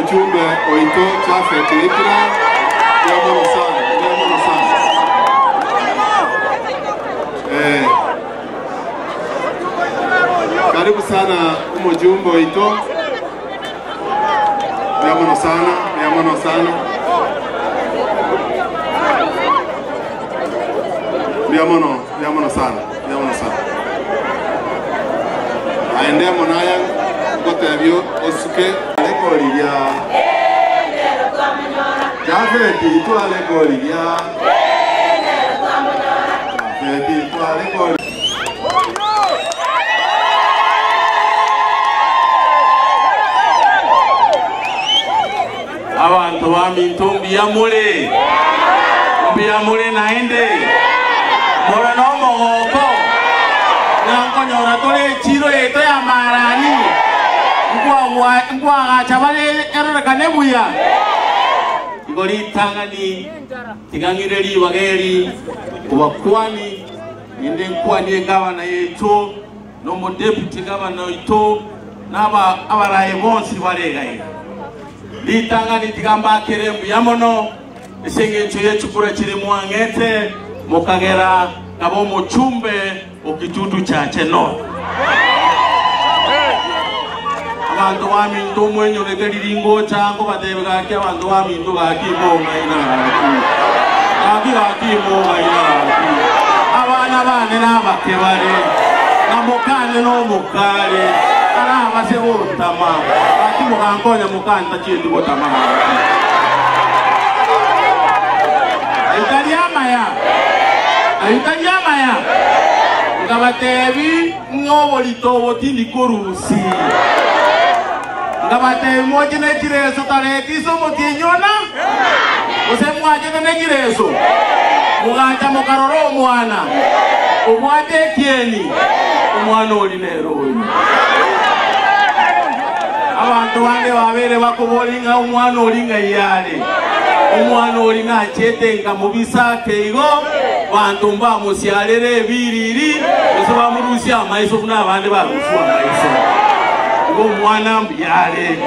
Omochumbe oito Japhet Oikira, mbuya mono sana, mbuya mono sana. Eh, karibu sana omojumbe oito, mbuya mono sana, mbuya mono sana. Mbuya mono, mbuya mono sana, mbuya mono sana. Aye ndemo naya ngotebia osuke korigia Jafeti tware korigia Jafeti tware korigia. Abanto baminto mbuya more, mbuya more naende, more nomogoko, ng'a nkonyora tore echiro yaito ya Marani, nkwagacha bare erorekane buya. Igo ritang'ani tiga ng'ire ribaga eri kobakwani, naende nkwanie egavana yaito, na omodeputy gavana oito, na abaraai bonsi bare iga iga. Ritang'ani tiga mbakere mbuya mono ase engencho ye chikura chiria mwang'ete, mokagera nkaba omochumbe o Kitutu Chache North. Abanto baminto mwenyorete riria ngocha nkobatebia gaki abanto baminto gaki mong'aina gaki. Gaki gaki mong'aina gaki. Abana bane nabake bare, na mokane nomokare, arabase gotama. Gaki mogankonya mokane tachieti gotama gaki. Ayio tari amaya, ayio tari amaya. Nkabatebi ng'a oborito obo tindi korusia. Nkabatebi moche ne chireso tareti ase omotienyi ona, gose mwachete ne chireso, mogacha mokarora omwana obwate ekieni, omwana oria nere oyo. Abanto bande babeire bakoboria ng'a omwana oria ng'ai are. Omwana oria nachete nkamobisa ake igo, banto mbamosiarere ebiriri, gose bamorusie amaiso buna abande barusiwa amaiso. Igo omwana mbuya are.